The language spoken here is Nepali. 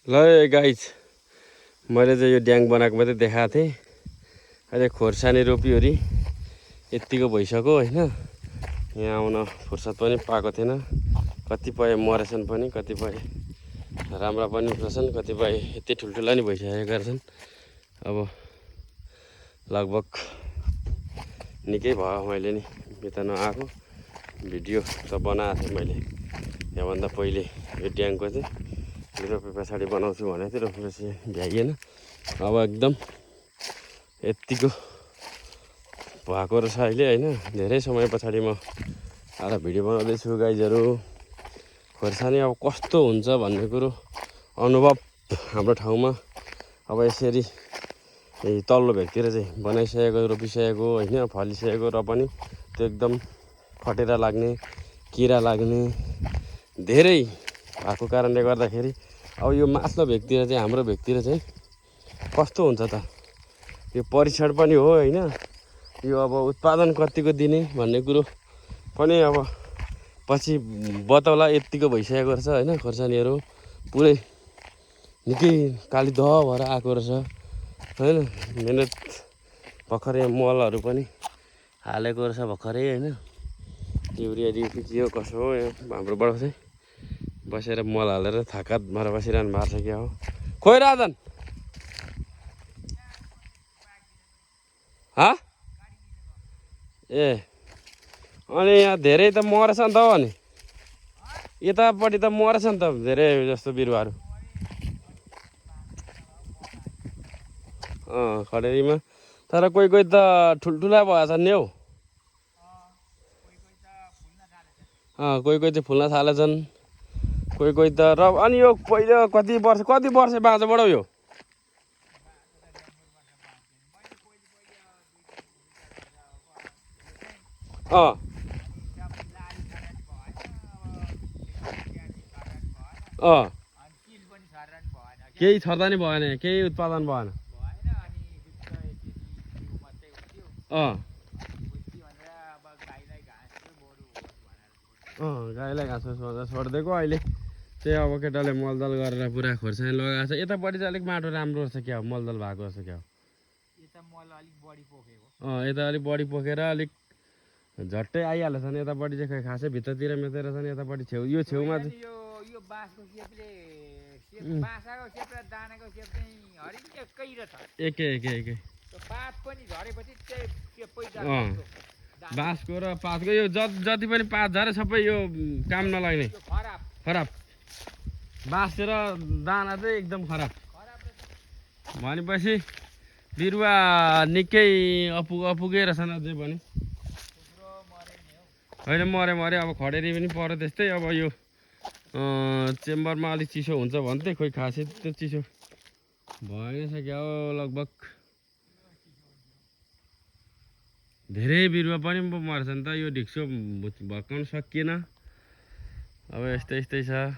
ल गाइज मैले चाहिँ यो ड्याङ बनाएको मात्रै देखाएको थिएँ। अहिले खोर्सानी रोपिवरी यत्तिको भइसक्यो होइन। यहाँ आउन फुर्सद पनि पाएको थिएन। कतिपय मरेछन् पनि, कतिपय राम्रा पनि रहेछन्, कतिपय यति ठुल्ठुला नि भइसकेका रहेछन्। अब लगभग निकै भयो मैले नि बिताउन आएको। भिडियो त बनाएको थिएँ मैले योभन्दा पहिले यो ड्याङको चाहिँ रोपे पछाडि बनाउँछु भनेको थिएँ, रोपेपछि भ्याइएन। अब एकदम यत्तिको भएको रहेछ अहिले होइन। धेरै समय पछाडि म आएर भिडियो बनाउँदैछु गाइजहरू। खोर्सानी अब कस्तो हुन्छ भन्ने कुरो अनुभव हाम्रो ठाउँमा अब यसरी तल्लो भेगतिर चाहिँ बनाइसकेको, रोपिसकेको होइन, फलिसकेको र पनि त्यो एकदम फटेर लाग्ने, किरा लाग्ने धेरै भएको कारणले गर्दाखेरि अब यो माथिल्लो भेगतिर चाहिँ, हाम्रो भेगतिर चाहिँ कस्तो हुन्छ त, यो परीक्षण पनि हो होइन। यो अब उत्पादन कतिको दिने भन्ने कुरो पनि अब पछि बताउला। यत्तिको भइसकेको रहेछ होइन। खोर्सानीहरू पुरै निकै काली दह भएर आएको रहेछ होइन। मिहिनेत भर्खरै मलहरू पनि हालेको रहेछ भर्खरै होइन। युरिया डिपी के हो कसो हो, यहाँ हाम्रोबाट चाहिँ बसेर मल हालेर थाकात भएर बसिरहनु भएको छ क्या हो। खोइ राजन हा ए अनि यहाँ धेरै त मरेछ नि त हो। अनि यतापट्टि त मरेछ नि त धेरै जस्तो बिरुवाहरू। खडेरीमा तर कोही कोही त ठुल्ठुला भएछन् नि हौ। कोही कोही चाहिँ फुल्न थालेछन्, कोही कोही त र अनि यो पहिलो कति वर्ष बाँझो बढाउ यो। अँ अँ केही छर्दा नि भएन, केही उत्पादन भएन। अँ गाईलाई घाँस छोडिदिएको। अहिले चाहिँ अब केटाले मलदल गरेर पुरा खोर्सानी लगाएको छ। यतापट्टि चाहिँ अलिक माटो राम्रो रहेछ क्या हो, मलदल भएको रहेछ क्या हो। यता अलिक बढी पोखेर अलिक झट्टै आइहालेछ नि। यतापट्टि चाहिँ खै खासै भित्रतिर मेतेर छ नि। यतापट्टि छेउ यो छेउमा चाहिँ एकै बाँसको र पातको यो जति पनि पात झरे सबै यो काम नलाग्ने खराब। बाँस र दाना चाहिँ एकदम खराब भनेपछि बिरुवा निकै अपुगै रहेछन् अझै पनि होइन। मरे अब खडेरी पनि पऱ्यो त्यस्तै। अब यो चेम्बरमा अलिक चिसो हुन्छ भन्थे, खोइ खासै त्यो चिसो भएन क्या हो। लगभग धेरै बिरुवा पनि मर्छ नि त। यो ढिक्सो भत्काउन सकिएन। अब यस्तै छ।